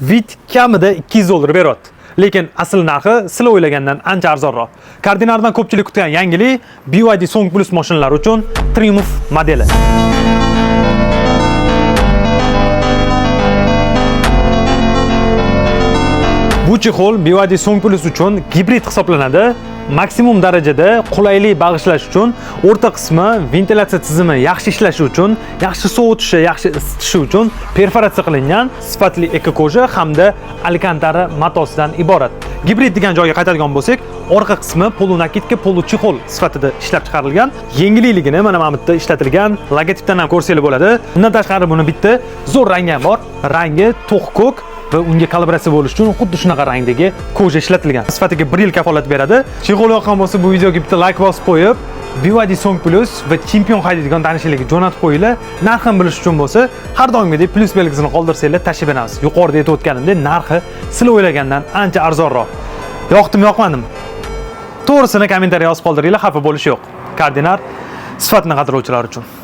Вид kamida 200 dollar beryapti. Lekin asl narxi sizlar o'ylagandan ancha arzonroq. Cardinaldan ko'pchilik kutgan yangilik BYD Song Plus mashinalari uchun Triumph modeli. Bu chexol BYD Song Plus uchun gibrid hisoblanadi. Maksimum darajada qulaylik bag'ishlash uchun o'rta qismi ventilyatsiya tizimi yaxshi ishlashi uchun, yaxshi sovutishi, yaxshi isitishi uchun perforatsiya qilingan sifatli эко-кожа hamda alkantara matosidan iborat. Gibrid degan joyga qaytadigan bo'lsak, orqa qismi полунакидка, получехол sifatida ishlab chiqarilgan. Yengilligini mana bu yerda ishlatilgan logotipdan ham ko'rsanglar bo'ladi. Undan tashqari buni bitta zo'r rangi ham bor. Rangi to'q ko'k va unga kalibratsiya bo'lish uchun xuddi shunaqa rangdagi кожа ishlatilgan. Sifatiga 1 yil kafolat beradi. Chexol yoqqan bo'lsa, bu videoga bitta like bosib qo'yib, BYD Song Plus va chempion haydaydigan tanishlarga jo'natib qo'yinglar. Narxini bilish uchun bo'lsa, har doimgidek plyus belgisini qoldirsanglar, tashlab beramiz. Yuqorida aytib o'tganimdek, narxi sizlar o'ylagandan ancha arzonroq. Yoqdimi, yoqmadimi? To'g'risini kommentariya yozib qoldiringlar, xafa bo'lish yo'q. Cardinal sifatni qadrlovchilar uchun.